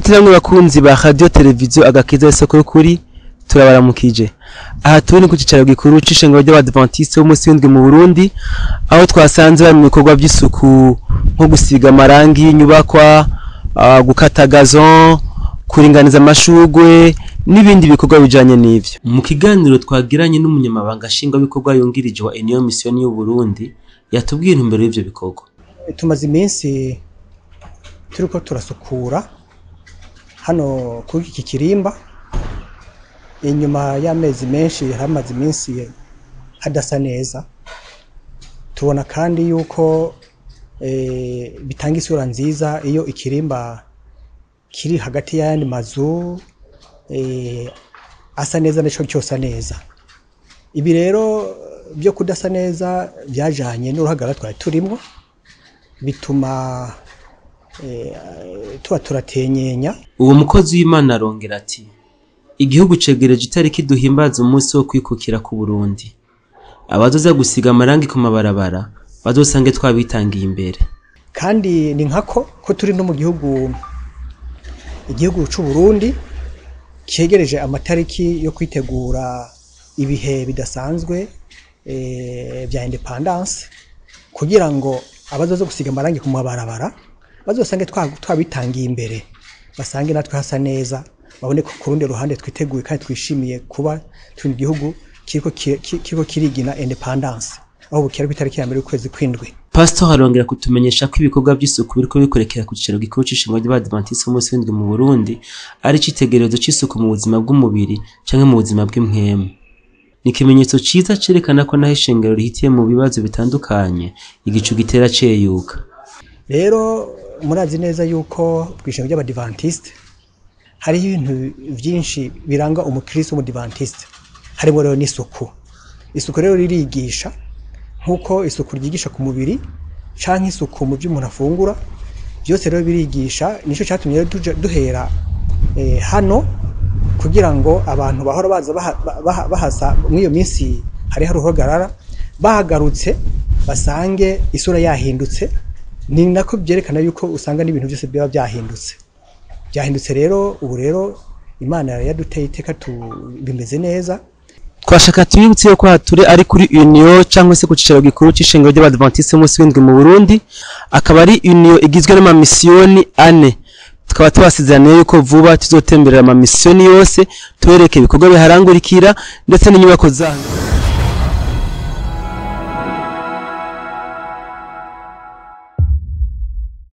Nshuti namwe bakunzi ba radio televiziyo Agakiza isoko y'ukuri, turabaramukije. Aha turi ni ku cicaro gikuru c'ishengero ry'Abadventiste b'umunsi w'indwi mu Burundi, aho twasanze bari mu bikorwa by'isuku nko gusiga amarangi y'inyubakwa, gukata gazon, kuringaniza amashurwe n'ibindi bikorwa bijanye n'ivyo. Mu kiganiro twagiranye n'umunyamabanga nshingwabikorwa yungirije wa Union Mission y'u Burundi, yatubwiye intumbero y'ivyo bikorwa. Tumaze iminsi turiko turasukura hano kuri iki kirimba inyuma y'amezi menshi hamaze iminsi hadasa neza. Tubona kandi yuko bitanga isura nziza iyo ikirimba kiri hagati y'ayandi mazu asa neza nico cyosa neza. Ibi rero byo kudasa neza byajanye n'uruhagarara twari turimwo, bituma tuba turatenyenya. Uwo mukozi w'Imana arongera ati: "Igihugu cegereje itariki duhimbaza umunsi wo kwikukira ku Burundi. Abazoza gusiga amarangi ku mabarabara bazosange twabitangiye imbere." Kandi ni nkako ko turi no mu gihugu, igihugu c'u Burundi cyegereje amatariki yo kwitegura ibihe bidasanzwe bya independence, kugira ngo abazoza gusiga amarangi ku mabarabara bazosange twabitangiye imbere, basange natwe hasa neza, babone ko ku rundi ruhande twiteguye kandi twishimiye kuba turi mu gihugu kiriko kirigina independence, aho bukera ku itariki ya 1 y'ukwezi kw'indwi. Pastor arongera kutumenyesha ko ibikorwa by'isuku biriko bikorekera ku cicaro gikuru c'ishengero ry'Abadventiste b'umunsi w'indwi mu Burundi ari icitegererezo c'isuku mu buzima bw'umubiri canke mu buzima bw'impwemu. Ni ikimenyetso ciza cerekana ko naho ishengero rihitiye mu bibazo bitandukanye, igicu gitera ceyuka. Rero murazi neza yuko kw'ishengero ry'Abadventiste hariho ibintu vyinshi biranga umukristo w'umudivantiste, harimo rero n'isuku. Isuku rero ririgisha, nkuko isuku ryigisha ku mubiri canke isuku mu byo umuntu afungura, byose rero birigisha. Nico catumye rero duhera hano kugira ngo abantu bahora baza bahasa muri iyo minsi hari haruhagarara, bahagarutse basange isura yahindutse. Ni nako byerekana yuko usanga n'ibintu byose biba byahindutse. Byahindutse rero ubu rero Imana yaduteye iteka bimeze neza. Twashaka tubibutse ko turi ari kuri Union cyangwa se ku cicaro gikuru c'ishengero ry'Abadventiste b'umunsi w'indwi mu Burundi, akaba ari Union igizwe n'amamisiyoni ane. Tukaba tubasezeraniye yuko vuba tuzotemberera amamisiyoni yose, tubereke ibikorwa biharangurikira ndetse n'inyubako zaho.